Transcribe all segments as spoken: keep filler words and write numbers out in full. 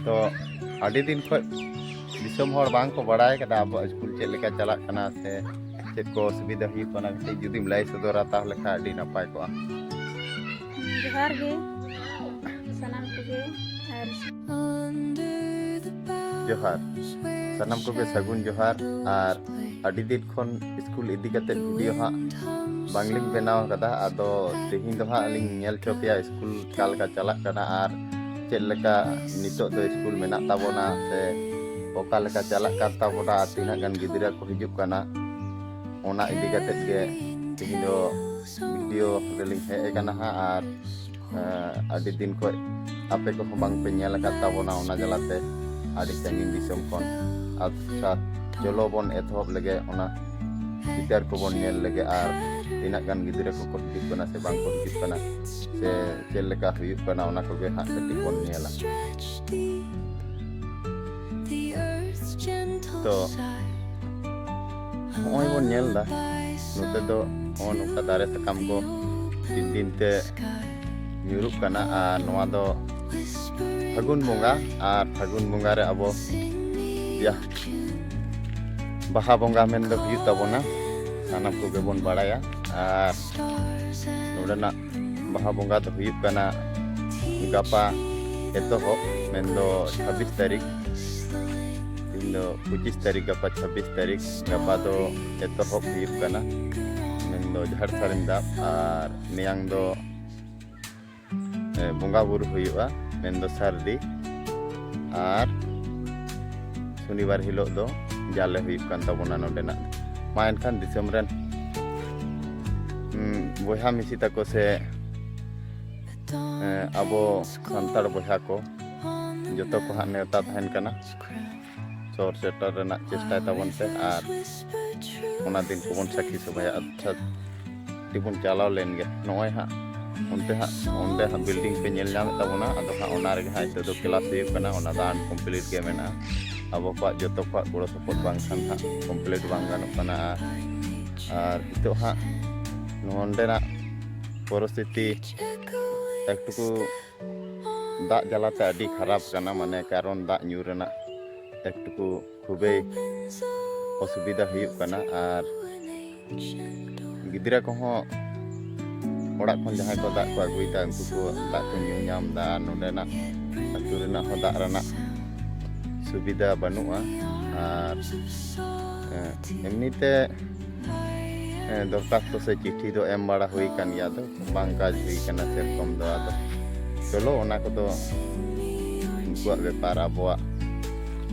ᱛᱚ ᱟᱹᱰᱤ ᱫᱤᱱ ᱠᱷᱚᱱ ᱫᱤᱥᱚᱢ ᱦᱚᱲ ᱵᱟᱝ ᱠᱚ ᱵᱟᱲᱟᱭ ᱠᱟᱫᱟ ᱟᱵᱚᱣᱟᱜ ᱥᱠᱩᱞ ᱪᱮᱫ ᱞᱮᱠᱟ ᱪᱟᱞᱟᱜ ᱠᱟᱱᱟ ᱥᱮ ᱪᱮᱫ ᱠᱚ ᱚᱥᱩᱵᱤᱫᱷᱟ ᱦᱩᱭᱩᱜ ᱠᱟᱱᱟ, ᱠᱟᱹᱴᱤᱡ ᱡᱩᱫᱤᱢ ᱞᱟᱹᱭ ᱥᱚᱫᱚᱨᱟ ᱛᱟᱦᱚᱞᱮ ᱠᱷᱟᱱ ᱟᱹᱰᱤ ᱱᱟᱯᱟᱭ ᱠᱚᱜᱼᱟ᱾ ᱡᱚᱦᱟᱨ ᱜᱮ ᱥᱟᱱᱟᱢ ᱠᱚᱜᱮ᱾ ᱟᱨ ᱡᱚᱦᱟᱨ, ᱥᱟᱱᱟᱢ ᱠᱚᱜᱮ ᱥᱟᱹᱜᱩᱱ ᱡᱚᱦᱟᱨ᱾ ᱟᱨ ᱟᱹᱰᱤ ᱫᱤᱱ ᱠᱷᱚᱱ ᱥᱠᱩᱞ ᱤᱫᱤ ᱠᱟᱛᱮ ᱵᱷᱤᱰᱤᱭᱳ ᱦᱟᱸᱜ ᱵᱟᱝᱞᱤᱧ ᱵᱮᱱᱟᱣ ᱠᱟᱫᱟ, ᱟᱫᱚ ᱛᱮᱦᱮᱧ ᱫᱚ ᱦᱟᱸᱜ ᱞᱤᱧ ᱧᱮᱞ ᱦᱚᱪᱚ ᱯᱮᱭᱟ ᱥᱠᱩᱞ ᱚᱠᱟ ᱞᱮᱠᱟ ᱪᱟᱞᱟᱜ ᱠᱟᱱᱟ ᱟᱨ ᱪᱮᱫ ᱞᱮᱠᱟ ᱱᱤᱛᱚᱜ ᱫᱚ ᱥᱠᱩᱞ ᱢᱮᱱᱟᱜ ᱛᱟᱵᱚᱱᱟ ᱥᱮ ᱚᱠᱟ ᱞᱮᱠᱟ ᱪᱟᱞᱟᱜ ᱠᱟᱱ ᱛᱟᱵᱚᱱᱟ ᱟᱨ ᱛᱤᱱᱟᱹᱜ ᱜᱟᱱ ᱜᱤᱫᱽᱨᱟᱹ ᱠᱚ ᱦᱤᱡᱩᱜ ᱠᱟᱱᱟ, ᱚᱱᱟ ᱤᱫᱤ ᱠᱟᱛᱮ ᱜᱮ ᱛᱮᱦᱮᱧ ᱫᱚ ᱵᱷᱤᱰᱤᱭᱳ ᱨᱮᱞᱤᱧ ᱦᱮᱡ ᱟᱠᱟᱱᱟ ᱦᱟᱸᱜ᱾ ᱟᱨ ᱟᱹᱰᱤ ᱫᱤᱱ ᱠᱷᱚᱱ ᱟᱯᱮ ᱠᱚᱦᱚᱸ ᱵᱟᱝ ᱯᱮ ᱧᱮᱞ ᱟᱠᱟᱫ ᱛᱟᱵᱚᱱᱟ, ᱚᱱᱟ ᱡᱟᱞᱟᱛᱮ ᱟᱹᱰᱤ ᱥᱟᱺᱜᱤᱧ ᱫᱤᱥᱚᱢ ᱠᱷᱚᱱ᱾ ᱟᱪᱪᱷᱟ, ᱪᱚᱞᱚ ᱵᱚᱱ ᱮᱛᱚᱦᱚᱵ ᱞᱮᱜᱮ, ᱚᱱᱟ ᱪᱤᱛᱟᱹᱨ ᱠᱚᱵᱚᱱ ᱧᱮᱞ ᱞᱮᱜᱮ ᱟᱨ ᱛᱤᱱᱟᱹᱜ ᱜᱟᱱ ᱜᱤᱫᱽᱨᱟᱹ ᱠᱚᱠᱚ ᱦᱤᱡᱩᱜ ᱠᱟᱱᱟ ᱥᱮ ᱵᱟᱝ ᱠᱚ ᱦᱤᱡᱩᱜ ᱠᱟᱱᱟ ᱥᱮ ᱪᱮᱫ ᱞᱮᱠᱟ ᱦᱩᱭᱩᱜ ᱠᱟᱱᱟ, ᱚᱱᱟ ᱠᱚᱜᱮ ᱦᱟᱸᱜ ᱠᱟᱹᱴᱤᱡ ᱵᱚᱱ ᱧᱮᱞᱟ᱾ ᱛᱚ ᱱᱚᱜᱼᱚᱭ ᱵᱚᱱ ᱧᱮᱞ ᱮᱫᱟ, ᱱᱚᱛᱮ ᱫᱚ ᱱᱚᱜᱼᱚ ᱱᱚᱝᱠᱟ ᱫᱟᱨᱮ ᱥᱟᱠᱟᱢ ᱠᱚ ᱫᱤᱱ ᱫᱤᱱ ᱛᱮ ᱧᱩᱨᱩᱜ ᱠᱟᱱᱟ᱾ ᱟᱨ ᱱᱚᱣᱟ ᱫᱚ ᱯᱷᱟᱹᱜᱩᱱ ᱵᱚᱸᱜᱟ, ᱟᱨ ᱯᱷᱟᱹᱜᱩᱱ ᱵᱚᱸᱜᱟ ᱨᱮ ᱟᱵᱚ ᱭᱟ ᱵᱟᱦᱟ ᱵᱚᱸᱜᱟ ᱢᱮᱱᱫᱚ ᱦᱩᱭᱩᱜ ᱛᱟᱵᱚᱱᱟ, ᱥᱟᱱᱟᱢ ᱠᱚᱜᱮ ᱵᱚᱱ ᱵᱟᱲᱟᱭᱟ᱾ ᱟᱨ ᱱᱚᱰᱮᱱᱟᱜ ᱵᱟᱦᱟ ᱵᱚᱸᱜᱟ ᱫᱚ ᱦᱩᱭᱩᱜ ᱠᱟᱱᱟ ᱜᱟᱯᱟ ᱮᱛᱚᱦᱚᱵ, ᱢᱮᱱᱫᱚ ᱪᱷᱟᱵᱵᱤᱥ ᱛᱟᱹᱨᱤᱠᱷ, ᱛᱮᱦᱮᱧ ᱫᱚ ᱯᱚᱸᱪᱤᱥ ᱛᱟᱹᱨᱤᱠᱷ, ᱜᱟᱯᱟ ᱪᱷᱟᱵᱵᱤᱥ ᱛᱟᱹᱨᱤᱠᱷ, ᱜᱟᱯᱟ ᱫᱚ ᱮᱛᱚᱦᱚᱵ ᱦᱩᱭᱩᱜ ᱠᱟᱱᱟ, ᱢᱮᱱᱫᱚ ᱡᱟᱦᱮᱨ ᱥᱟᱹᱲᱤᱢ ᱫᱟᱵ᱾ ᱟᱨ ᱢᱮᱭᱟᱝ ᱫᱚ ᱮ, ᱵᱚᱸᱜᱟ ᱵᱩᱨᱩ ᱦᱩᱭᱩᱜᱼᱟ, ᱢᱮᱱᱫᱚ ᱥᱟᱹᱨᱫᱤ᱾ ᱟᱨ ᱥᱚᱱᱤᱵᱟᱨ ᱦᱤᱞᱳᱜ ᱫᱚ ᱡᱟᱞᱮ ᱦᱩᱭᱩᱜ ᱠᱟᱱ ᱛᱟᱵᱚᱱᱟ ᱱᱚᱰᱮᱱᱟᱜ᱾ ᱢᱟ ᱮᱱᱠᱷᱟᱱ ᱫᱤᱥᱚᱢ ᱨᱮᱱ, ᱩᱸ, ᱵᱚᱭᱦᱟ ᱢᱤᱥᱤ ᱛᱟᱠᱚ ᱥᱮ, ᱮ, ᱟᱵᱚ ᱥᱟᱱᱛᱟᱲ ᱵᱚᱭᱦᱟ ᱠᱚ ᱡᱚᱛᱚ ᱠᱚ ᱦᱟᱸᱜ ᱱᱮᱣᱛᱟ ᱛᱟᱦᱮᱱ ᱠᱟᱱᱟ᱾ ᱥᱚᱦᱚᱨ ᱥᱮᱴᱮᱨ ᱨᱮᱱᱟᱜ ᱪᱮᱥᱴᱟᱭ ᱛᱟᱵᱚᱱ ᱯᱮ ᱟᱨ ᱚᱱᱟ ᱫᱤᱱ ᱠᱚᱵᱚᱱ ᱥᱟᱹᱠᱷᱤ ᱥᱚᱵᱷᱟᱭᱟ᱾ ᱟᱪᱪᱷᱟ, ᱛᱮᱵᱚᱱ ᱪᱟᱞᱟᱣ ᱞᱮᱱ ᱜᱮ᱾ ᱱᱚᱜᱼᱚᱭ ᱦᱟᱸᱜ ᱚᱱᱛᱮ ᱦᱟᱸᱜ, ᱚᱸᱰᱮ ᱦᱟᱸᱜ ᱵᱤᱞᱰᱤᱝ ᱯᱮ ᱧᱮᱞ ᱧᱟᱢᱮᱫ ᱛᱟᱵᱚᱱᱟ, ᱟᱫᱚ ᱦᱟᱸᱜ ᱚᱱᱟ ᱨᱮᱜᱮ ᱦᱟᱸᱜ ᱱᱤᱛᱚᱜ ᱫᱚ ᱠᱞᱟᱥ ᱦᱩᱭᱩᱜ ᱠᱟᱱᱟ, ᱚᱱᱟ ᱫᱚ ᱟᱱᱠᱚᱢᱯᱞᱤᱴ ᱜᱮ ᱢᱮᱱᱟᱜᱼᱟ᱾ ᱟᱵᱚ ᱠᱚᱣᱟᱜ ᱡᱚᱛᱚ ᱠᱚᱣᱟᱜ ᱜᱚᱲᱚ ᱥᱚᱯᱚᱦᱚᱫ ᱵᱟᱝᱠᱷᱟᱱ ᱦᱟᱸᱜ ᱠᱚᱢᱯᱞᱤᱴ ᱵᱟᱝ ᱜᱟᱱᱚᱜ ᱠᱟᱱᱟ᱾ ᱟᱨ, ᱟᱨ ᱱᱤᱛᱚᱜ ᱦᱟᱸᱜ ᱱᱚᱸᱰᱮᱱᱟᱜ ᱯᱚᱨᱤᱥᱛᱷᱤᱛᱤ ᱮᱠᱴᱩᱠᱩ ᱫᱟᱜ ᱡᱟᱞᱟᱛᱮ ᱟᱹᱰᱤ ᱠᱷᱟᱨᱟᱯ ᱠᱟᱱᱟ, ᱢᱟᱱᱮ ᱠᱟᱨᱚᱱ ᱫᱟᱜ ᱧᱩ ᱨᱮᱱᱟᱜ ᱮᱠᱴᱩᱠᱩ ᱠᱷᱩᱵᱮᱭ ᱚᱥᱩᱵᱤᱫᱷᱟ ᱦᱩᱭᱩᱜ ᱠᱟᱱᱟ᱾ ᱟᱨ ᱜᱤᱫᱽᱨᱟᱹ ᱠᱚᱦᱚᱸ ᱚᱲᱟᱜ ᱠᱷᱚᱱ ᱡᱟᱦᱟᱸᱭ ᱠᱚ ᱫᱟᱜ ᱠᱚ ᱟᱹᱜᱩᱭᱮᱫᱟ, ᱩᱱᱠᱩ ᱠᱚ ᱫᱟᱜ ᱠᱚ ᱧᱩ ᱧᱟᱢ ᱮᱫᱟ᱾ ᱟᱨ ᱱᱚᱰᱮᱱᱟᱜ ᱟᱹᱛᱩ ᱨᱮᱱᱟᱜ ᱦᱚᱸ ᱫᱟᱜ ᱨᱮᱱᱟᱜ ᱥᱩᱵᱤᱫᱷᱟ ᱵᱟᱹᱱᱩᱜᱼᱟ᱾ ᱟᱨ ᱮᱢᱱᱤᱛᱮ ᱫᱚᱨᱠᱷᱟᱥᱛᱚ ᱥᱮ ᱪᱤᱴᱷᱤ ᱫᱚ ᱮᱢ ᱵᱟᱲᱟ ᱦᱩᱭ ᱟᱠᱟᱱ ᱜᱮᱭᱟ, ᱟᱫᱚ ᱵᱟᱝ ᱠᱟᱡᱽ ᱦᱩᱭ ᱟᱠᱟᱱᱟ ᱥᱮᱨᱚᱠᱚᱢ ᱫᱚ᱾ ᱟᱫᱚ ᱪᱚᱞᱚ, ᱚᱱᱟ ᱠᱚᱫᱚ ᱩᱱᱠᱩᱣᱟᱜ ᱵᱮᱯᱟᱨ᱾ ᱟᱵᱚᱣᱟᱜ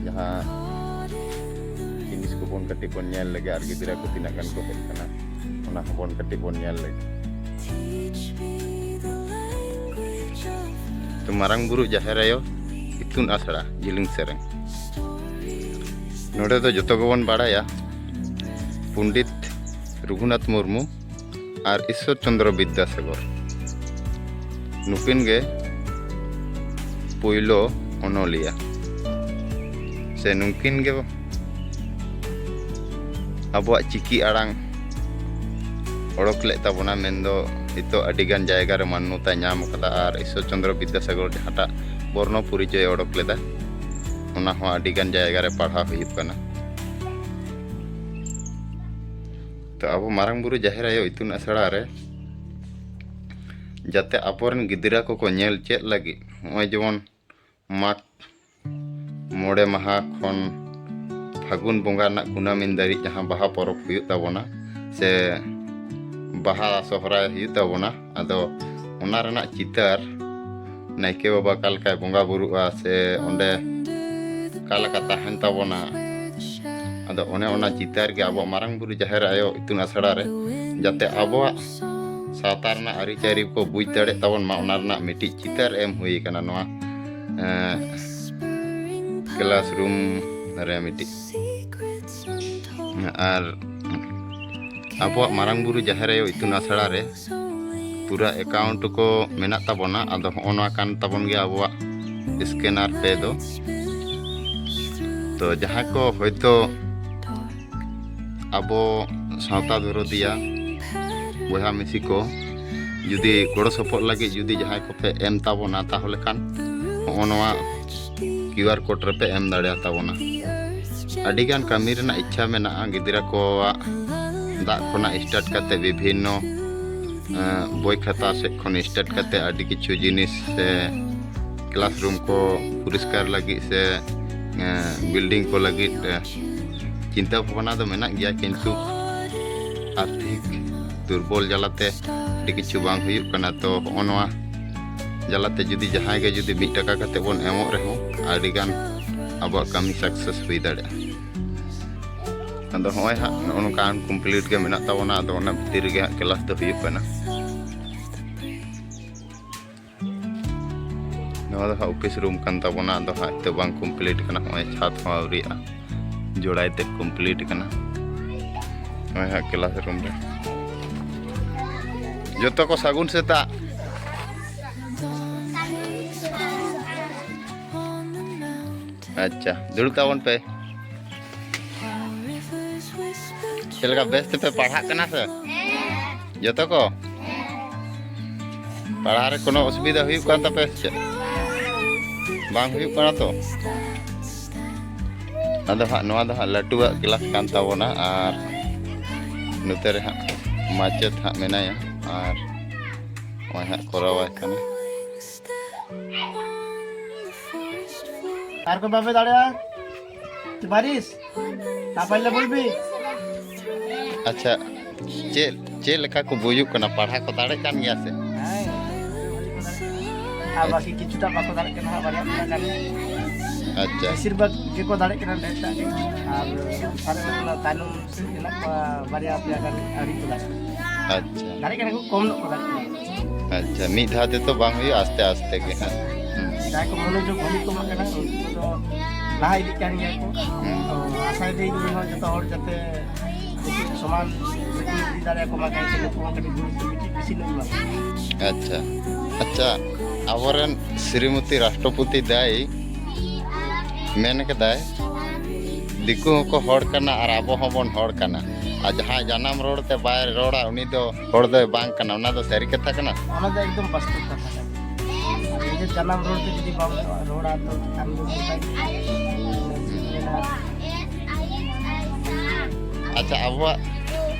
ᱡᱟᱦᱟᱸ ᱡᱤᱱᱤᱥ ᱠᱚᱵᱚᱱ ᱠᱟᱹᱴᱤᱡ ᱵᱚᱱ ᱧᱮᱞ ᱞᱮᱜᱮ, ᱟᱨ ᱜᱤᱫᱽᱨᱟᱹ ᱠᱚ ᱛᱤᱱᱟᱹᱜ ᱜᱟᱱ ᱠᱚ ᱦᱮᱡ ᱟᱠᱟᱱᱟ, ᱚᱱᱟ ᱦᱚᱸᱵᱚᱱ ᱠᱟᱹᱴᱤᱡ ᱵᱚᱱ ᱧᱮᱞ ᱞᱮᱜᱮ᱾ ᱛᱚ, ᱢᱟᱨᱟᱝ ᱵᱩᱨᱩ, ᱡᱟᱦᱮᱨ ᱟᱭᱳ, ᱤᱛᱩᱱ ᱟᱥᱲᱟ, ᱡᱤᱞᱤᱧ ᱥᱮᱨᱮᱧ᱾ ᱱᱚᱰᱮ ᱫᱚ ᱡᱚᱛᱚ ᱜᱮᱵᱚᱱ ᱵᱟᱲᱟᱭᱟ, ᱯᱚᱱᱰᱤᱛ ᱨᱚᱜᱷᱩᱱᱟᱛᱷ ᱢᱩᱨᱢᱩ ᱟᱨ ᱤᱥᱥᱚᱨ ᱪᱚᱱᱫᱨᱚ ᱵᱤᱫᱽᱫᱟᱥᱟᱜᱚᱨ, ᱱᱩᱠᱤᱱ ᱜᱮ ᱯᱳᱭᱞᱳ ᱚᱱᱚᱞᱤᱭᱟᱹ, ᱥᱮ ᱱᱩᱠᱤᱱ ᱜᱮ ᱟᱵᱚᱣᱟᱜ ᱪᱤᱠᱤ ᱟᱲᱟᱝ ᱚᱰᱚᱠ ᱞᱮᱫ ᱛᱟᱵᱚᱱᱟ᱾ ᱢᱮᱱᱫᱚ ᱱᱤᱛᱚᱜ ᱟᱹᱰᱤᱜᱟᱱ ᱡᱟᱭᱜᱟ ᱨᱮ ᱢᱟᱱᱱᱚᱛᱟᱭ ᱧᱟᱢ ᱟᱠᱟᱫᱟ᱾ ᱟᱨ ᱤᱥᱥᱚᱨ ᱪᱚᱱᱫᱨᱚ ᱵᱤᱫᱽᱫᱟᱥᱟᱜᱚᱨ ᱡᱟᱦᱟᱸᱴᱟᱜ ᱵᱚᱨᱱᱚ ᱯᱚᱨᱤᱪᱚᱭ ᱚᱰᱚᱠ ᱞᱮᱫᱟ, ᱚᱱᱟ ᱦᱚᱸ ᱟᱹᱰᱤᱜᱟᱱ ᱡᱟᱭᱜᱟ ᱨᱮ ᱯᱟᱲᱦᱟᱣ ᱦᱩᱭᱩᱜ ᱠᱟᱱᱟ᱾ ᱛᱚ, ᱟᱵᱚ ᱢᱟᱨᱟᱝ ᱵᱩᱨᱩ, ᱡᱟᱦᱮᱨ ᱟᱭᱳ ᱤᱛᱩᱱ ᱟᱥᱲᱟ ᱨᱮ ᱡᱟᱛᱮ ᱟᱵᱚᱨᱮᱱ ᱜᱤᱫᱽᱨᱟᱹ ᱠᱚᱠᱚ ᱧᱮᱞ ᱪᱮᱫ ᱞᱟᱹᱜᱤᱫ, ᱱᱚᱜᱼᱚᱭ ᱡᱮᱢᱚᱱ ᱢᱟᱜᱽ ᱢᱚᱬᱮ ᱢᱟᱦᱟ ᱠᱷᱚᱱ ᱯᱷᱟᱹᱜᱩᱱ ᱵᱚᱸᱜᱟ ᱨᱮᱱᱟᱜ ᱠᱩᱱᱟᱹᱢᱤ ᱫᱷᱟᱹᱨᱤᱡ ᱡᱟᱦᱟᱸ ᱵᱟᱦᱟ ᱯᱚᱨᱚᱵᱽ ᱦᱩᱭᱩᱜ ᱛᱟᱵᱚᱱᱟ, ᱥᱮ ᱵᱟᱦᱟ ᱥᱚᱦᱨᱟᱭ ᱦᱩᱭᱩᱜ ᱛᱟᱵᱚᱱᱟ, ᱟᱫᱚ ᱚᱱᱟ ᱨᱮᱱᱟᱜ ᱪᱤᱛᱟᱹᱨ, ᱱᱟᱭᱠᱮ ᱵᱟᱵᱟ ᱚᱠᱟ ᱞᱮᱠᱟᱭ ᱵᱚᱸᱜᱟ ᱵᱩᱨᱩᱜᱼᱟ, ᱥᱮ ᱚᱸᱰᱮ ᱚᱠᱟ ᱞᱮᱠᱟ ᱛᱟᱦᱮᱱ ᱛᱟᱵᱚᱱᱟ, ᱟᱫᱚ ᱚᱱᱮ ᱚᱱᱟ ᱪᱤᱛᱟᱹᱨ ᱜᱮ ᱟᱵᱚᱣᱟᱜ ᱢᱟᱨᱟᱝ ᱵᱩᱨᱩ, ᱡᱟᱦᱮᱨ ᱟᱭᱳ ᱤᱛᱩᱱ ᱟᱥᱲᱟ ᱨᱮ, ᱡᱟᱛᱮ ᱟᱵᱚᱣᱟᱜ ᱥᱟᱶᱛᱟ ᱨᱮᱱᱟᱜ ᱟᱹᱨᱤᱪᱟᱹᱞᱤ ᱠᱚ ᱵᱩᱡᱽ ᱫᱟᱲᱮᱭᱟᱜ ᱛᱟᱵᱚᱱ ᱢᱟ, ᱚᱱᱟ ᱨᱮᱱᱟᱜ ᱢᱤᱫᱴᱤᱡ ᱪᱤᱛᱟᱹᱨ ᱮᱢ ᱦᱩᱭ ᱟᱠᱟᱱᱟ ᱱᱚᱣᱟ, ᱮᱸ, ᱠᱞᱟᱥᱨᱩᱢ ᱨᱮ ᱢᱤᱫᱴᱤᱡ᱾ ᱟᱨ ᱟᱵᱚᱣᱟᱜ ᱢᱟᱨᱟᱝ ᱵᱩᱨᱩ, ᱡᱟᱦᱮᱨ ᱟᱭᱳ ᱤᱛᱩᱱ ᱟᱥᱲᱟ ᱨᱮ ᱯᱩᱨᱟᱹ ᱮᱠᱟᱣᱩᱱᱴ ᱠᱚ ᱢᱮᱱᱟᱜ ᱛᱟᱵᱚᱱᱟ᱾ ᱟᱫᱚ ᱦᱚᱸᱜᱼᱚ ᱱᱚᱣᱟ ᱠᱟᱱ ᱛᱟᱵᱚᱱ ᱜᱮᱭᱟ ᱟᱵᱚᱣᱟᱜ ᱥᱠᱮᱱᱟᱨ ᱯᱮ ᱫᱚ᱾ ᱛᱚ, ᱡᱟᱦᱟᱸᱭ ᱠᱚ ᱦᱚᱭᱛᱳ ᱟᱵᱚ ᱥᱟᱶᱛᱟ ᱫᱚᱨᱚᱫᱤᱭᱟ ᱵᱚᱭᱦᱟ ᱢᱤᱥᱤ ᱠᱚ ᱡᱩᱫᱤ ᱜᱚᱲᱚ ᱥᱚᱯᱚᱦᱚᱫ ᱞᱟᱹᱜᱤᱫ ᱡᱩᱫᱤ ᱡᱟᱦᱟᱸᱭ ᱠᱚᱯᱮ ᱮᱢ ᱛᱟᱵᱚᱱᱟ, ᱛᱟᱦᱚᱞᱮ ᱠᱷᱟᱱ ᱱᱚᱜᱼᱚ ᱱᱚᱣᱟ ᱠᱤᱭᱩ ᱟᱨ ᱠᱳᱰ ᱨᱮᱯᱮ ᱮᱢ ᱫᱟᱲᱮᱭᱟᱛᱟᱵᱚᱱᱟ᱾ ᱟᱹᱰᱤᱜᱟᱱ ᱠᱟᱹᱢᱤ ᱨᱮᱱᱟᱜ ᱤᱪᱪᱷᱟ ᱢᱮᱱᱟᱜᱼᱟ ᱜᱤᱫᱽᱨᱟᱹ ᱠᱚᱣᱟᱜ, ᱫᱟᱜ ᱠᱷᱚᱱᱟᱜ ᱥᱴᱟᱨᱴ ᱠᱟᱛᱮ ᱵᱤᱵᱷᱤᱱᱱᱚ ᱵᱳᱭ ᱠᱷᱟᱛᱟ ᱥᱮᱫ ᱠᱷᱚᱱ ᱥᱴᱟᱨᱴ ᱠᱟᱛᱮ ᱟᱹᱰᱤ ᱠᱤᱪᱷᱩ ᱡᱤᱱᱤᱥ ᱥᱮ ᱠᱞᱟᱥᱨᱩᱢ ᱠᱚ ᱯᱚᱨᱤᱥᱠᱟᱨ ᱞᱟᱹᱜᱤᱫ ᱥᱮ ᱵᱤᱞᱰᱤᱝ ᱠᱚ ᱞᱟᱹᱜᱤᱫ ᱪᱤᱱᱛᱟᱹ ᱵᱷᱟᱵᱽᱱᱟ ᱫᱚ ᱢᱮᱱᱟᱜ ᱜᱮᱭᱟ, ᱠᱤᱱᱛᱩ ᱟᱨᱛᱷᱤᱠ ᱫᱩᱨᱵᱚᱞ ᱡᱟᱞᱟᱛᱮ ᱟᱹᱰᱤ ᱠᱤᱪᱷᱩ ᱵᱟᱝ ᱦᱩᱭᱩᱜ ᱠᱟᱱᱟ᱾ ᱛᱚ ᱦᱚᱸᱜᱼᱚ ᱱᱚᱣᱟ ᱡᱟᱞᱟᱛᱮ ᱡᱩᱫᱤ ᱡᱟᱦᱟᱸᱭ ᱜᱮ ᱡᱩᱫᱤ ᱢᱤᱫ ᱴᱟᱠᱟ ᱠᱟᱛᱮ ᱵᱚᱱ ᱮᱢᱚᱜ ᱨᱮᱦᱚᱸ ᱟᱹᱰᱤᱜᱟᱱ ᱟᱵᱚᱣᱟᱜ ᱠᱟᱹᱢᱤ ᱥᱟᱠᱥᱮᱥ ᱦᱩᱭ ᱫᱟᱲᱮᱭᱟᱜᱼᱟ᱾ ᱟᱫᱚ ᱦᱚᱸᱜᱼᱚᱭ ᱦᱟᱸᱜ ᱱᱚᱜᱼᱚ ᱱᱚᱝᱠᱟ ᱟᱱᱠᱚᱢᱯᱞᱤᱴ ᱜᱮ ᱢᱮᱱᱟᱜ ᱛᱟᱵᱚᱱᱟ᱾ ᱟᱫᱚ ᱚᱱᱟ ᱵᱷᱤᱛᱤᱨ ᱨᱮᱜᱮ ᱦᱟᱸᱜ ᱠᱞᱟᱥ ᱫᱚ ᱦᱩᱭᱩᱜ ᱠᱟᱱᱟ᱾ ᱱᱚᱣᱟ ᱫᱚ ᱦᱟᱸᱜ ᱚᱯᱷᱤᱥ ᱨᱩᱢ ᱠᱟᱱ ᱛᱟᱵᱚᱱᱟ᱾ ᱟᱫᱚ ᱦᱟᱸᱜ ᱱᱤᱛᱚᱜ ᱵᱟᱝ ᱠᱚᱢᱯᱞᱤᱴ ᱠᱟᱱᱟ, ᱱᱚᱜᱼᱚᱭ ᱪᱷᱟᱫᱽ ᱦᱚᱸ ᱟᱹᱣᱨᱤᱭᱟᱜᱼᱟ, ᱡᱚᱲᱟᱭ ᱛᱮ ᱠᱚᱢᱯᱞᱤᱴ ᱠᱟᱱᱟ᱾ ᱱᱚᱜᱼᱚᱭ ᱦᱟᱸᱜ ᱠᱞᱟᱥ ᱨᱩᱢ ᱨᱮ ᱡᱚᱛᱚ ᱠᱚ ᱥᱟᱹᱜᱩᱱ ᱥᱮᱛᱟᱜ᱾ ᱟᱪᱪᱷᱟ, ᱫᱩᱲᱩᱵ ᱛᱟᱵᱚᱱ ᱯᱮ᱾ ᱪᱮᱫ ᱞᱮᱠᱟ, ᱵᱮᱥ ᱛᱮᱯᱮ ᱯᱟᱲᱦᱟᱜ ᱠᱟᱱᱟ ᱥᱮ ᱡᱚᱛᱚ ᱠᱚ? ᱯᱟᱲᱦᱟᱣ ᱨᱮ ᱠᱳᱱᱳ ᱚᱥᱩᱵᱤᱫᱷᱟ ᱦᱩᱭᱩᱜ ᱠᱟᱱ ᱛᱟᱯᱮᱭᱟ ᱥᱮ ᱪᱮᱫ? ᱵᱟᱝ ᱦᱩᱭᱩᱜ ᱠᱟᱱᱟ ᱛᱚ? ᱟᱫᱚ ᱦᱟᱸᱜ ᱱᱚᱣᱟ ᱫᱚ ᱦᱟᱸᱜ ᱞᱟᱹᱴᱩᱣᱟᱜ ᱠᱞᱟᱥ ᱠᱟᱱ ᱛᱟᱵᱚᱱᱟ, ᱟᱨ ᱱᱚᱛᱮ ᱨᱮ ᱦᱟᱸᱜ ᱢᱟᱪᱮᱫ ᱦᱟᱸᱜ ᱢᱮᱱᱟᱭᱟ, ᱟᱨ ᱱᱚᱜᱼᱚᱭ ᱦᱟᱸᱜ ᱠᱚᱨᱟᱣᱟᱭ ᱠᱟᱱᱟ᱾ ᱟᱨ ᱠᱚ ᱵᱟᱯᱮ ᱫᱟᱲᱮᱭᱟᱜᱼᱟ? ᱛᱩ ᱵᱟᱨᱤᱥ ᱛᱟᱯᱟᱭ ᱞᱮ ᱵᱚᱞᱵᱤ᱾ ᱟᱪᱪᱷᱟ, ᱪᱮᱫ ᱪᱮᱫ ᱞᱮᱠᱟ ᱠᱚ ᱵᱩᱡᱩᱜ ᱠᱟᱱᱟ? ᱯᱟᱲᱦᱟᱣ ᱠᱚ ᱫᱟᱲᱮᱜ ᱠᱟᱱ ᱜᱮᱭᱟ ᱥᱮ? ᱦᱮᱸ, ᱟᱨ ᱵᱟᱠᱤ ᱠᱤᱪᱷᱩᱴᱟ ᱵᱟᱠᱚ ᱫᱟᱲᱮᱜ ᱠᱟᱱᱟ ᱦᱟᱸᱜ, ᱵᱟᱨᱭᱟ ᱯᱮᱭᱟ ᱜᱟᱱ᱾ ᱟᱪᱪᱷᱟ᱾ ᱵᱮᱥᱤᱨ ᱵᱷᱟᱜᱽ ᱜᱮᱠᱚ ᱫᱟᱲᱮᱜ ᱠᱟᱱᱟ, ᱰᱷᱮᱨ ᱴᱟᱜ ᱜᱮ᱾ ᱟᱨ ᱥᱟᱨᱮ ᱚᱱᱟ ᱛᱟᱭᱱᱚᱢ ᱥᱮᱫ ᱦᱮᱱᱟᱜ ᱠᱚᱣᱟ, ᱵᱟᱨᱭᱟ ᱯᱮᱭᱟ ᱜᱟᱱ ᱟᱹᱣᱨᱤ ᱠᱚ ᱫᱟᱲᱮᱜ ᱠᱟᱱᱟ᱾ ᱟᱪᱪᱷᱟ᱾ ᱫᱟᱲᱮᱜ ᱠᱟᱱᱟ ᱠᱚ, ᱠᱚᱢ ᱧᱚᱜ ᱠᱚ ᱫᱟᱲᱮᱜ ᱠᱟᱱᱟ᱾ ᱟᱪᱪᱷᱟ, ᱢᱤᱫ ᱫᱷᱟᱣ ᱛᱮᱫᱚ ᱵᱟᱝ ᱦᱩᱭᱩᱜᱼᱟ, ᱟᱥᱛᱮ ᱟᱥᱛᱮ ᱜᱮ ᱦᱟᱸᱜ᱾ ᱦᱩᱸ᱾ ᱡᱟᱦᱟᱸᱭ ᱠᱚ ᱢᱚᱱᱳᱡᱳᱜᱽ ᱵᱷᱟᱹᱜᱤ ᱠᱚ ᱮᱢᱟᱜ ᱠᱟᱱᱟ, ᱩᱱᱠᱩ ᱫᱚ ᱞᱟᱦᱟ ᱤᱫᱤᱜ ᱠᱟᱱ ᱜᱮᱭᱟ ᱠᱚ᱾ ᱦᱩᱸ᱾ ᱛᱚ ᱟᱥᱟᱭ ᱫᱟᱹᱧ ᱤᱧ ᱦᱚᱸ ᱡᱚᱛᱚ ᱦᱚᱲ ᱡᱟᱛᱮ ᱱᱩᱠᱩ ᱥᱚᱢᱟᱱ ᱜᱮᱠᱚ ᱤᱫᱤ ᱫᱟᱲᱮᱭᱟᱠᱚ ᱢᱟ, ᱠᱟᱹᱦᱤ ᱱᱩᱠᱩ ᱦᱚᱸ ᱠᱟᱹᱴᱤᱡ ᱜᱩᱨᱩᱛᱛᱚ ᱠᱟᱹᱴᱤᱡ ᱵᱮᱥᱤ ᱧᱚᱜ ᱮᱢᱟ ᱠᱚ᱾ ᱟᱪᱪᱷᱟ, ᱟᱪᱪᱷᱟ, ᱟᱵᱚᱨᱮᱱ ᱥᱨᱤᱢᱚᱛᱤ ᱨᱟᱥᱴᱨᱚᱯᱚᱛᱤ ᱫᱟᱭ ᱢᱮᱱ ᱠᱟᱫᱟᱭ, ᱫᱤᱠᱩ ᱦᱚᱸᱠᱚ ᱦᱚᱲ ᱠᱟᱱᱟ ᱟᱨ ᱟᱵᱚ ᱦᱚᱸᱵᱚᱱ ᱦᱚᱲ ᱠᱟᱱᱟ, ᱟᱨ ᱡᱟᱦᱟᱸᱭ ᱡᱟᱱᱟᱢ ᱨᱚᱲ ᱛᱮ ᱵᱟᱭ ᱨᱚᱲᱟ ᱩᱱᱤ ᱫᱚ ᱦᱚᱲ ᱫᱚᱭ ᱵᱟᱝ ᱠᱟᱱᱟ᱾ ᱚᱱᱟ ᱫᱚ ᱥᱟᱹᱨᱤ ᱠᱟᱛᱷᱟ ᱠᱟᱱᱟ? ᱚᱱᱟ ᱫᱚ ᱮᱠᱫᱚᱢ ᱵᱟᱥᱛᱚᱵ ᱠᱟᱛᱷᱟ ᱠᱟᱱᱟ᱾ ᱟᱹᱞᱤᱧ ᱡᱟᱱᱟᱢ ᱨᱚᱲ ᱛᱮ ᱡᱩᱫᱤ ᱵᱟᱢ ᱨᱚᱲᱟ, ᱛᱚ ᱟᱢ ᱫᱚ ᱪᱮᱫ ᱮᱢ ᱢᱮᱱᱟ? ᱟᱪᱪᱷᱟ, ᱟᱵᱚᱣᱟᱜ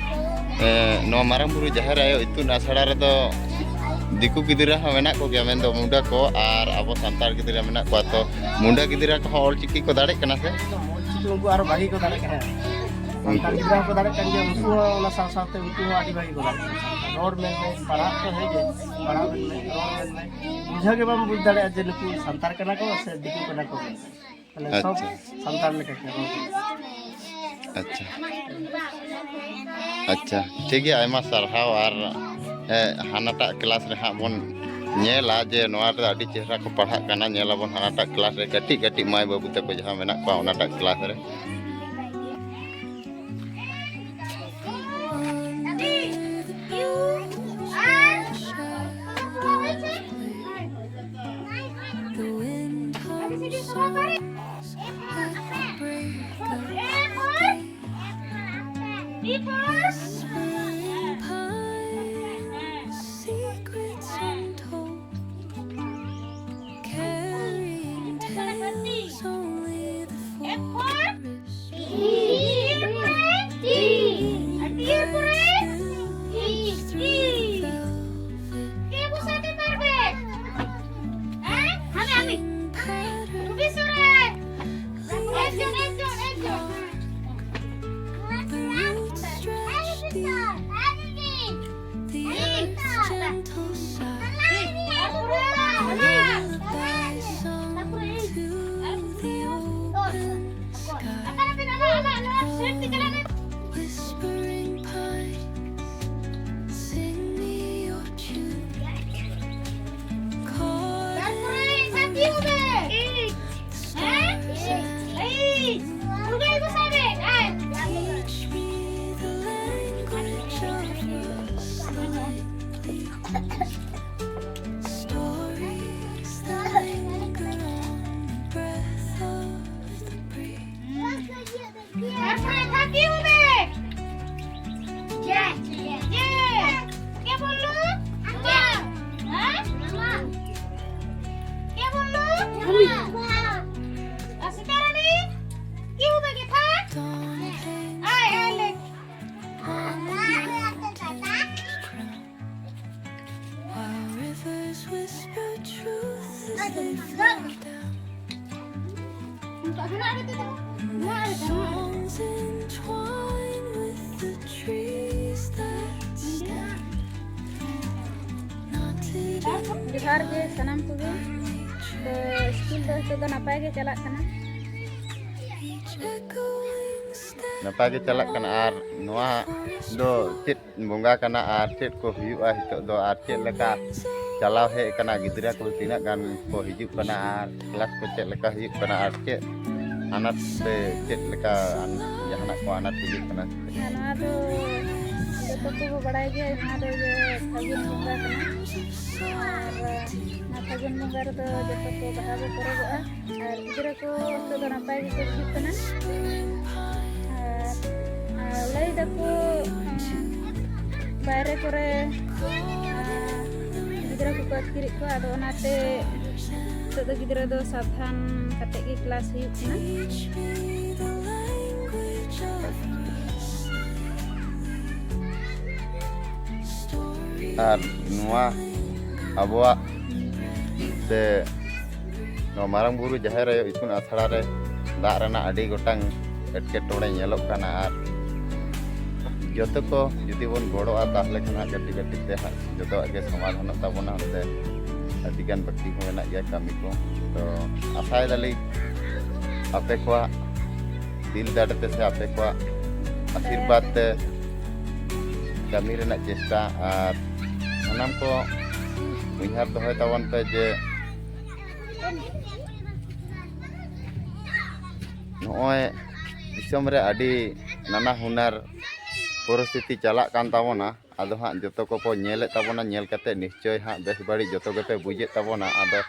ᱮᱸ, ᱱᱚᱣᱟ ᱢᱟᱨᱟᱝ ᱵᱩᱨᱩ ᱡᱟᱦᱮᱨ ᱟᱭᱳ ᱤᱛᱩᱱ ᱟᱥᱲᱟ ᱨᱮᱫᱚ ᱫᱤᱠᱩ ᱜᱤᱫᱽᱨᱟᱹ ᱦᱚᱸ ᱢᱮᱱᱟᱜ ᱠᱚᱜᱮᱭᱟ, ᱢᱮᱱᱫᱚ ᱢᱩᱰᱟᱹ ᱠᱚ, ᱟᱨ ᱟᱵᱚ ᱥᱟᱱᱛᱟᱲ ᱜᱤᱫᱽᱨᱟᱹ ᱢᱮᱱᱟᱜ ᱠᱚᱣᱟ᱾ ᱛᱚ ᱢᱩᱰᱟᱹ ᱜᱤᱫᱽᱨᱟᱹ ᱠᱚᱦᱚᱸ ᱚᱞᱪᱤᱠᱤ ᱠᱚ ᱫᱟᱲᱮᱜ ᱠᱟᱱᱟ ᱥᱮ? ᱚᱞᱪᱤᱠᱤ ᱩᱱᱠᱩ ᱟᱨᱚ ᱵᱷᱟᱜᱮ ᱠᱚ ᱫᱟᱲᱮᱜ ᱠᱟᱱᱟ᱾ ᱥᱟᱱᱛᱟᱲ ᱜᱤᱫᱽᱨᱟᱹ ᱦᱚᱸᱠᱚ ᱫᱟᱲᱮᱜ ᱠᱟᱱ ᱜᱮᱭᱟ, ᱩᱱᱠᱩ ᱦᱚᱸ ᱚᱱᱟ ᱥᱟᱶ ᱥᱟᱶᱛᱮ ᱩᱱᱠᱩ ᱦᱚᱸ ᱟᱹᱰᱤ ᱵᱷᱟᱜᱮ ᱠᱚ ᱫᱟᱲᱮᱜ ᱠᱟᱱᱟ᱾ ᱨᱚᱲ ᱢᱮᱱ ᱢᱮ, ᱯᱟᱲᱦᱟᱜ ᱛᱚ ᱦᱮᱸ ᱜᱮ, ᱯᱟᱲᱦᱟᱣ ᱢᱮᱱ ᱢᱮ, ᱨᱚᱲ ᱢᱮᱱ ᱢᱮ, ᱵᱩᱡᱷᱟᱹᱣ ᱜᱮ ᱵᱟᱢ ᱵᱩᱡᱽ ᱫᱟᱲᱮᱭᱟᱜᱼᱟ ᱡᱮ ᱱᱩᱠᱩ ᱥᱟᱱᱛᱟᱲ ᱠᱟᱱᱟ ᱠᱚ ᱥᱮ ᱫᱤᱠᱩ ᱠᱟᱱᱟ ᱠᱚ᱾ ᱢᱟᱱᱮ ᱥᱚᱵ ᱟᱪᱪᱷᱟ᱾ ᱥᱟᱱᱛᱟᱲ ᱞᱮᱠᱟ ᱜᱮ ᱨᱚᱲ᱾ ᱟᱪᱪᱷᱟ, ᱟᱪᱪᱷᱟ, ᱴᱷᱤᱠ ᱜᱮᱭᱟ, ᱟᱭᱢᱟ ᱥᱟᱨᱦᱟᱣ᱾ ᱟᱨ ᱮ, ᱦᱟᱱᱟᱴᱟᱜ ᱠᱞᱟᱥ ᱨᱮ ᱦᱟᱸᱜ ᱵᱚᱱ ᱧᱮᱞᱟ ᱡᱮ ᱱᱚᱣᱟ ᱨᱮᱫᱚ ᱟᱹᱰᱤ ᱪᱮᱦᱨᱟ ᱠᱚ ᱯᱟᱲᱦᱟᱜ ᱠᱟᱱᱟ᱾ ᱧᱮᱞ ᱟᱵᱚᱱ ᱦᱟᱱᱟᱴᱟᱜ ᱠᱞᱟᱥ ᱨᱮ ᱠᱟᱹᱴᱤᱡ ᱠᱟᱹᱴᱤᱡ ᱢᱟᱹᱭ ᱵᱟᱹᱵᱩ ᱛᱟᱠᱚ ᱡᱟᱦᱟᱸ ᱢᱮᱱᱟᱜ ᱠᱚᱣᱟ ᱚᱱᱟᱴᱟᱜ ᱠᱞᱟᱥ ᱨᱮ᱾ The wind hums soft like the breath of a day. Sleep high, secrets untold. Carrying tales only the forest. ᱡᱚᱦᱟᱨ ᱜᱮ ᱥᱟᱱᱟᱢ ᱠᱚᱜᱮ᱾ ᱛᱚ, ᱥᱠᱩᱞ ᱫᱚ ᱱᱤᱛᱚᱜ ᱫᱚ ᱱᱟᱯᱟᱭ ᱜᱮ ᱪᱟᱞᱟᱜ ᱠᱟᱱᱟ᱾ ᱱᱟᱯᱟᱭ ᱜᱮ ᱪᱟᱞᱟᱜ ᱠᱟᱱᱟ᱾ ᱟᱨ ᱱᱚᱣᱟ ᱫᱚ ᱪᱮᱫ ᱵᱚᱸᱜᱟ ᱠᱟᱱᱟ ᱟᱨ ᱪᱮᱫ ᱠᱚ ᱦᱩᱭᱩᱜᱼᱟ ᱱᱤᱛᱚᱜ ᱫᱚ, ᱟᱨ ᱪᱮᱫ ᱞᱮᱠᱟ ᱪᱟᱞᱟᱣ ᱦᱮᱡ ᱟᱠᱟᱱᱟ, ᱜᱤᱫᱽᱨᱟᱹ ᱠᱚ ᱛᱤᱱᱟᱹᱜ ᱜᱟᱱ ᱠᱚ ᱦᱤᱡᱩᱜ ᱠᱟᱱᱟ ᱟᱨ ᱠᱞᱟᱥ ᱠᱚ ᱪᱮᱫ ᱞᱮᱠᱟ ᱦᱩᱭᱩᱜ ᱠᱟᱱᱟ, ᱟᱨ ᱪᱮᱫ ᱟᱱᱟᱴ ᱥᱮ ᱪᱮᱫ ᱞᱮᱠᱟ ᱡᱟᱦᱟᱱᱟᱜ ᱠᱚ ᱟᱱᱟᱴ ᱦᱩᱭᱩᱜ ᱠᱟᱱᱟ᱾ ᱟᱨ ᱱᱚᱣᱟ ᱫᱚ ᱡᱚᱛᱚ ᱠᱚ ᱵᱟᱲᱟᱭ ᱜᱮᱭᱟ, ᱱᱚᱣᱟ ᱫᱚ ᱤᱭᱟᱹ ᱯᱷᱟᱹᱜᱩᱱ ᱵᱚᱸᱜᱟ ᱠᱟᱱᱟ᱾ ᱟᱨ ᱱᱚᱣᱟ ᱯᱷᱟᱹᱜᱩᱱ ᱵᱚᱸᱜᱟ ᱨᱮᱫᱚ ᱡᱚᱛᱚ ᱠᱚ ᱵᱟᱦᱟ ᱠᱚ ᱯᱚᱨᱚᱵᱚᱜᱼᱟ᱾ ᱟᱨ ᱜᱤᱫᱽᱨᱟᱹ ᱠᱚ ᱱᱤᱛᱚᱜ ᱫᱚ ᱱᱟᱯᱟᱭ ᱜᱮᱠᱚ ᱦᱤᱡᱩᱜ ᱠᱟᱱᱟ᱾ ᱟᱨ, ᱟᱨ ᱞᱟᱹᱭ ᱫᱟᱠᱚ, ᱟᱸ, ᱵᱟᱭᱨᱮ ᱠᱚᱨᱮ, ᱟᱸ, ᱜᱤᱫᱽᱨᱟᱹ ᱠᱚᱠᱚ ᱟᱹᱛᱠᱤᱨᱮᱫ ᱠᱚᱣᱟ, ᱟᱫᱚ ᱚᱱᱟᱛᱮ ᱱᱤᱛᱚᱜ ᱫᱚ ᱜᱤᱫᱽᱨᱟᱹ ᱫᱚ ᱥᱟᱵᱫᱷᱟᱱ ᱠᱟᱛᱮ ᱜᱮ ᱠᱞᱟᱥ ᱦᱩᱭᱩᱜ ᱠᱟᱱᱟ᱾ ᱟᱨ ᱱᱚᱣᱟ ᱟᱵᱚᱣᱟᱜ ᱥᱮ ᱱᱚᱣᱟ ᱢᱟᱨᱟᱝ ᱵᱩᱨᱩ ᱡᱟᱦᱮᱨ ᱟᱭᱳ ᱤᱛᱩᱱ ᱟᱥᱲᱟ ᱨᱮ ᱫᱟᱜ ᱨᱮᱱᱟᱜ ᱟᱹᱰᱤ ᱜᱚᱴᱟᱝ ᱮᱴᱠᱮᱴᱚᱬᱮ ᱧᱮᱞᱚᱜ ᱠᱟᱱᱟ᱾ ᱟᱨ ᱡᱚᱛᱚ ᱠᱚ ᱡᱩᱫᱤ ᱵᱚᱱ ᱜᱚᱲᱚᱜᱼᱟ, ᱛᱟᱦᱚᱞᱮ ᱠᱷᱟᱱ ᱦᱟᱸᱜ ᱠᱟᱹᱴᱤᱡ ᱠᱟᱹᱴᱤᱡ ᱛᱮ ᱦᱟᱸᱜ ᱡᱚᱛᱚᱣᱟᱜ ᱜᱮ ᱥᱚᱢᱟᱫᱷᱟᱱᱚᱜ ᱛᱟᱵᱚᱱᱟ᱾ ᱚᱱᱛᱮ ᱟᱹᱰᱤᱜᱟᱱ ᱵᱟᱹᱠᱤ ᱦᱚᱸ ᱢᱮᱱᱟᱜ ᱜᱮᱭᱟ ᱠᱟᱹᱢᱤ ᱠᱚ᱾ ᱛᱚ ᱟᱥᱟᱭ ᱫᱟᱞᱤᱧ ᱟᱯᱮ ᱠᱚᱣᱟᱜ ᱫᱤᱞ ᱫᱟᱲᱮ ᱛᱮ ᱥᱮ ᱟᱯᱮ ᱠᱚᱣᱟᱜ ᱟᱥᱤᱨᱵᱟᱫᱽ ᱛᱮ ᱠᱟᱹᱢᱤ ᱨᱮᱱᱟᱜ ᱪᱮᱥᱴᱟ, ᱟᱨ ᱥᱟᱱᱟᱢ ᱠᱚ ᱩᱭᱦᱟᱹᱨ ᱫᱚᱦᱚᱭ ᱛᱟᱵᱚᱱ ᱯᱮ ᱡᱮ ᱱᱚᱜᱼᱚᱭ ᱫᱤᱥᱚᱢ ᱨᱮ ᱟᱹᱰᱤ ᱱᱟᱱᱟ ᱦᱩᱱᱟᱹᱨ ᱯᱚᱨᱤᱥᱛᱷᱤᱛᱤ ᱪᱟᱞᱟᱜ ᱠᱟᱱ ᱛᱟᱵᱚᱱᱟ᱾ ᱟᱫᱚ ᱦᱟᱸᱜ ᱡᱚᱛᱚ ᱠᱚᱠᱚ ᱧᱮᱞᱮᱫ ᱛᱟᱵᱚᱱᱟ, ᱧᱮᱞ ᱠᱟᱛᱮ ᱱᱤᱥᱪᱚᱭ ᱦᱟᱸᱜ ᱵᱮᱥ ᱵᱟᱹᱲᱤᱡ ᱡᱚᱛᱚ ᱜᱮᱯᱮ ᱵᱩᱡᱮᱫ ᱛᱟᱵᱚᱱᱟ᱾ ᱟᱫᱚ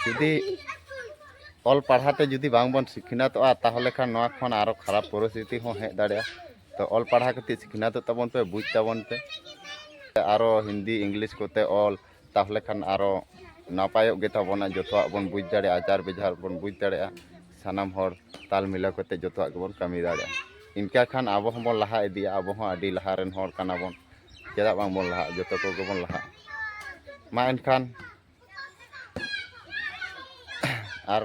ᱡᱩᱫᱤ ᱚᱞ ᱯᱟᱲᱦᱟᱣ ᱛᱮ ᱡᱩᱫᱤ ᱵᱟᱝ ᱵᱚᱱ ᱥᱤᱠᱷᱱᱟᱹᱛᱚᱜᱼᱟ, ᱛᱟᱦᱚᱞᱮ ᱠᱷᱟᱱ ᱱᱚᱣᱟ ᱠᱷᱚᱱ ᱟᱨᱚ ᱠᱷᱟᱨᱟᱯ ᱯᱚᱨᱤᱥᱛᱷᱤᱛᱤ ᱦᱚᱸ ᱦᱮᱡ ᱫᱟᱲᱮᱭᱟᱜᱼᱟ᱾ ᱛᱚ ᱚᱞ ᱯᱟᱲᱦᱟᱣ ᱠᱟᱛᱮ ᱥᱤᱠᱷᱱᱟᱹᱛᱚᱜ ᱛᱟᱵᱚᱱ ᱯᱮ, ᱵᱩᱡᱽ ᱛᱟᱵᱚᱱ ᱯᱮ᱾ ᱟᱨᱚ ᱦᱤᱱᱫᱤ, ᱤᱝᱞᱤᱥ ᱠᱚᱛᱮ ᱚᱞ, ᱛᱟᱦᱚᱞᱮ ᱠᱷᱟᱱ ᱟᱨᱚ ᱱᱟᱯᱟᱭᱚᱜ ᱜᱮ ᱛᱟᱵᱚᱱᱟ᱾ ᱡᱚᱛᱚᱣᱟᱜ ᱵᱚᱱ ᱵᱩᱡᱽ ᱫᱟᱲᱮᱭᱟᱜᱼᱟ, ᱟᱪᱟᱨ ᱵᱮᱵᱷᱟᱨ ᱵᱚᱱ ᱵᱩᱡᱽ ᱫᱟᱲᱮᱭᱟᱜᱼᱟ᱾ ᱥᱟᱱᱟᱢ ᱦᱚᱲ ᱛᱟᱞ ᱢᱤᱞᱟᱹᱣ ᱠᱟᱛᱮ ᱡᱚᱛᱚᱣᱟᱜ ᱜᱮᱵᱚᱱ ᱠᱟᱹᱢᱤ ᱫᱟᱲᱮᱭᱟᱜᱼᱟ᱾ ᱤᱱᱠᱟ ᱠᱷᱟᱱ ᱟᱵᱚ ᱦᱚᱸᱵᱚᱱ ᱞᱟᱦᱟ ᱤᱫᱤᱜᱼᱟ, ᱟᱵᱚ ᱦᱚᱸ ᱟᱹᱰᱤ ᱞᱟᱦᱟ ᱨᱮᱱ ᱦᱚᱲ ᱠᱟᱱᱟ ᱵᱚᱱ᱾ ᱪᱮᱫᱟᱜ ᱵᱟᱝ ᱵᱚᱱ ᱞᱟᱦᱟᱜᱼᱟ? ᱡᱚᱛᱚ ᱠᱚᱜᱮ ᱵᱚᱱ ᱞᱟᱦᱟᱜᱼᱟ᱾ ᱢᱟ ᱮᱱᱠᱷᱟᱱ ᱟᱨ